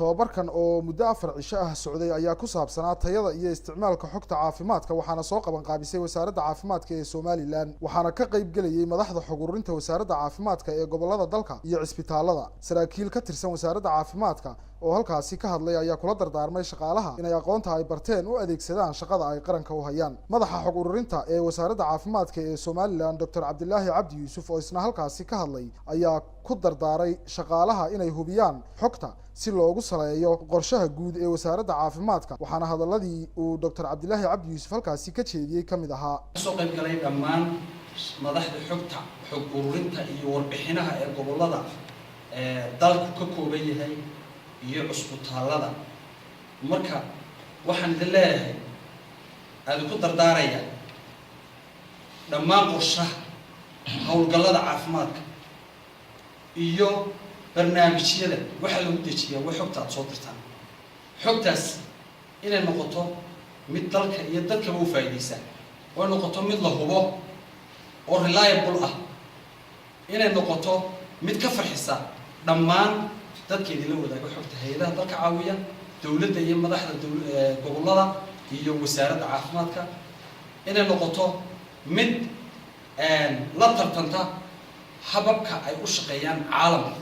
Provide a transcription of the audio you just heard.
Tababarkan oo muddo 4 cisho ah socday ayaa ku saabsanaa tayada iyo isticmaalka xogta caafimaadka, waxaana soo qaban qaabisay Wasaaradda Caafimaadka ee Somaliland, waxaana ka qayb gelayay madaxda xog ururinta Wasaaradda Caafimaadka ee gobolada dalka iyo cisbitaalada. Saraakiil ka tirsan Wasaaradda Caafimaadka oo halkaasi ka hadlay ayaa kula dardaarmay shaqaalaha inay aqoonta ay barteen u adeegsadaan shaqada ay qaranka u hayaan. Madaxa xog ururinta ee Wasaaradda Caafimaadka ee Somaliland, Doctor Cabdilaahi Cabdi Yuusuf, oo isna halkaasi ka hadlay, ayaa ku dardaaray shaqaalaha inay hubiyaan xogta si loogu saleeyo qorshaha guud ee Wasaaradda Caafimaadka. Waxaana hadaladii uu Doctor Cabdilaahi Cabdi Yuusuf halkaasi ka jeediyey ka mid ahaa: Kasoo qayb galay dhammaan madaxda xogta, xog ururinta iyo warbixinaha ee gobolada dalku ka kooban yahay iyo cusbitaallada. Marka waxaan idin leeyahay, aada ku dardaaraya, dhammaan qorshaha howlgallada caafimaadka iyo barnaamijyada waxaa lagu dejiyaa waa xogta aada soo dirtaan. Xogtaas inay noqoto mid dalka iyo dadkaba u faa'iidaysa, oo noqoto mid la hubo oo reliable ah, inay noqoto mid ka farxisa dhammaan dadka idinla wadaaga xogta, hay-adaha dalka caawiya, dowladda iyo madaxda gobollada iyo Wasaaradda Caafimaadka, inay noqoto mid la tartanta hababka ay u shaqeeyaan caalamka.